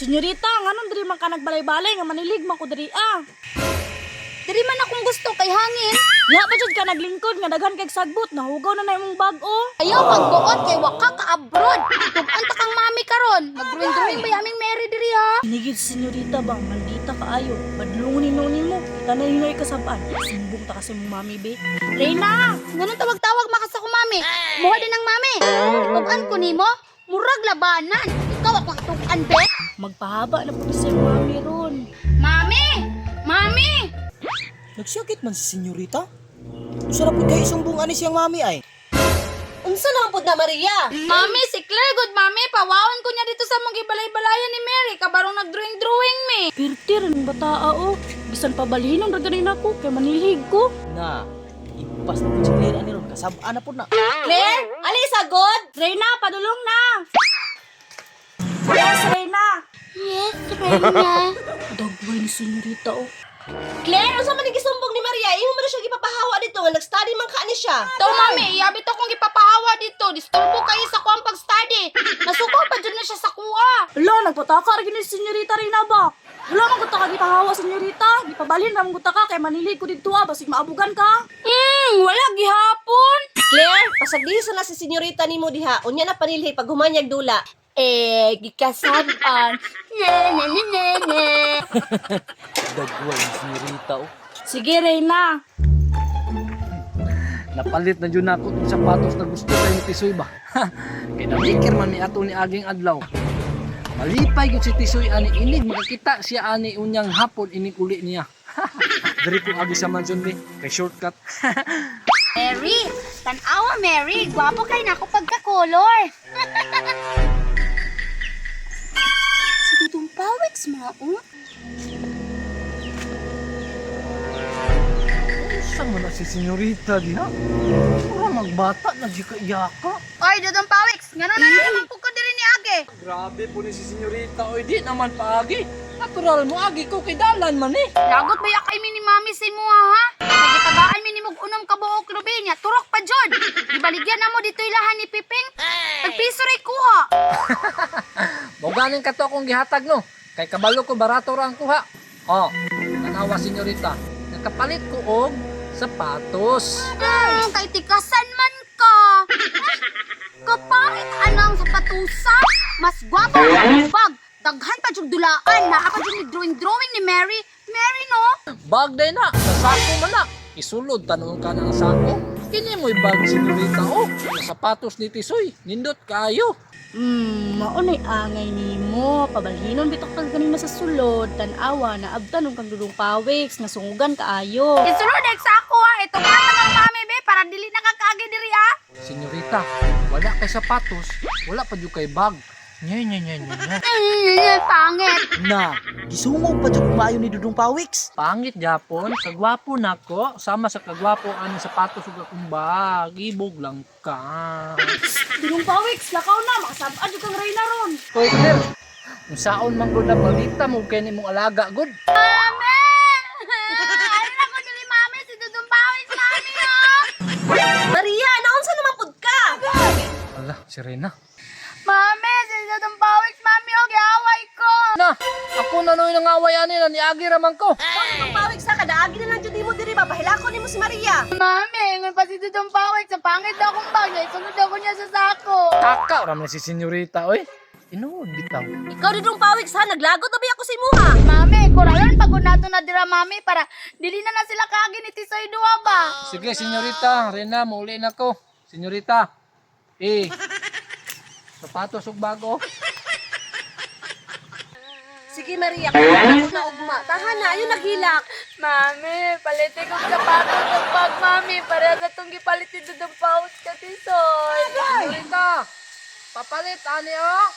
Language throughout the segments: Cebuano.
Senyorita, nganong diri man ka nagbalay-balay nga manilig man ko diri ah. Diri man akong gusto kay hangin. Diha pa jud ka naglingkod nga daghan kag sagbot, nahugaw na na imong bag-o. Ayaw magbuot kay wa ka ka-abroad. Tug-an ta kang mami karon. Magdrawing-drawing ba aming Mary diri ha? Hinigid si senyorita ba, maldita kaayo. Badlungon ni noni mo, kita na yun ay kasabaan. Sumbong ta kasi mong mami be. Reyna! Ganun tawag-tawag makas ako mami. Muha din ang mami. Tug-an ko nimo, murag labanan. Ikaw akong itug-an be. Magpahaba na po sa iyong mami ron. Mami! Mami! Nagsakit man si senyorita. Usa ra pud kay isumbong ani siyang mami ay. Unsa naman pud na, Maria? Mami, si Claire, good mami. Pawaon ko niya dito sa mong gibalay-balayan ni Mary. Kabarong nag-drawing-drawing mi. Pirtir ng bataa o. Bisan pabalhinon ra ganin ako kay manilhig ko. Na, ipas na pud si Claire ani ron kasab-an na pud na. Claire, ali sagod. Reyna, padulong na! Yes, Reyna! Yes, Reyna. Dagway ni senyorita oh. Claire, unsa man gisumbong ni Maria? Imo man na siya gipapahawa dito nga nag-study man ka ani siya. To, mami, iyabit akong gipapahawa dito. Disturbo kayo sa kuang pag-study. Nasuko pa dyan na siya sa kuha. Ala, nagpataka ra gini si senyorita Reyna ba? Wala man gud ta ka gipahawa senyorita. Gipabalhin ra man gud ta ka kay manilhig ko didto ah, basig maabugan ka. Wala gihapon. Claire, pasagdiso na si senyorita nimo diha. Unya na panilhi pag humanyag dula. Eh, gikasabaan. Na, na, na, na, na. Dagway ni senyorita oh. Sige, Reyna. Napalit na dyan ako itong sapatos na gusto kay ni Tisoy ba? Kay namikir man ni ato ni aging adlaw. Malipay gyud si Tisoy ani inig makakita siya ani unyang hapon inig uli niya. Diri ko agi sa mansion ni kay shortcut. Mary, tanawa Mary, gwapo kay nako pagka-color. Si Dudong Pawex mao. Unsa man na si senyorita diha? Mura magbata na di ka iyaka. Oy, Dudong Pawex, ngano na naman po ko diri ni Age? Grabe po ni si senyorita oy di naman paagi. Natural mo agi ko kay dalan man eh. Lagot ba ya kay mi ni Mami sa imo ha? Pagitagaan mi ni mog unom ka buok lubi niya, turok pa jud. Gibaligyan na mo dito ilahan ni Piping. Tagpiso ray kuha. Mao ganin ka to akong gihatag no. Kay kabalo ko barato ra ang kuha. Oh, tanawa senyorita. Nakapalit ko og sapatos. Kay tikasan man ka. Ah, kapangit anang sapatusa. Mas gwapo ang bag. Daghan pa jud dulaan. Naa pa jud ni drawing-drawing ni Mary. Mary no? Bag day na, sa sako man na. Isulod tanon ka ng sako. Kini mo'y bag senyorita oh. Sa sapatos ni Tisoy, nindot kayo. Maunay angay nimo. Pabalhinon bitok kag kanina sa sulod, tan-awa na abtan kang Dudong Pawiks nga sungugan kaayo. Isulod ay sa ako ha. Ito ka kang mami be para dili na ka kaagi diri ah. Senyorita, wala kay sapatos, wala pa jud kay bag. Nye nye nye nye. Nye. Pangit. Na, gisungog pa jud maayo ni Dudong Pawiks. Pangit Japon, kagwapo nako, sama sa kagwapo ang sapatos ug akong bag. Ibog lang ka. Dudong Pawiks, lakaw na makasab-an jud kang Reyna ron. Koy Claire, unsaon man gud na palita mo kay nimong alaga gud. Mami! Ano na ko dili mami si Dudong Pawis mami oh. Maria, naunsa naman pud ka? Ala, si Reyna. Mami, si Dudong Pawis mami oh giaway ko. Na, ako na noy nangaway ani na niagi ra man ko. Dudong Pawig sa kadaagi na lang jud nimo diri ba pahilakon nimo si Maria. Mami, ingon pa si Dudong Pawis sa pangit daw akong bag niya. Isunod daw ko niya sa sako. Taka ra man si senyorita oy. Tinuod bitaw. Ikaw Dudong Pawig sa naglagot na ba ako sa imuha? Mami, kurayon pagod nato na dira mami para dili na na sila kaagi ni Tisoy duwa ba. Sige, senyorita, Reyna, mauli na ko. Senyorita. Eh. Sapatos ug bago. Sige Maria, kung na ugma. Tahan na, ayo naghilak. Mami, palitin kong sapatos ug bag mami para sa tong gipalit ni Dudong Pawis ka Tisoy. Senyorita, papalit ani oh.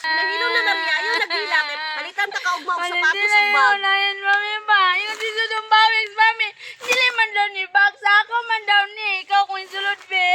Nahilo na Maria, ayo naghilak. Eh, Palitan ta ka ugma og sapatos ug bag. Na yan, mami ba? Yung si Dudong Pawis, mami. Dili man daw ni bag sa ako man daw ni. Ikaw kung isulod be.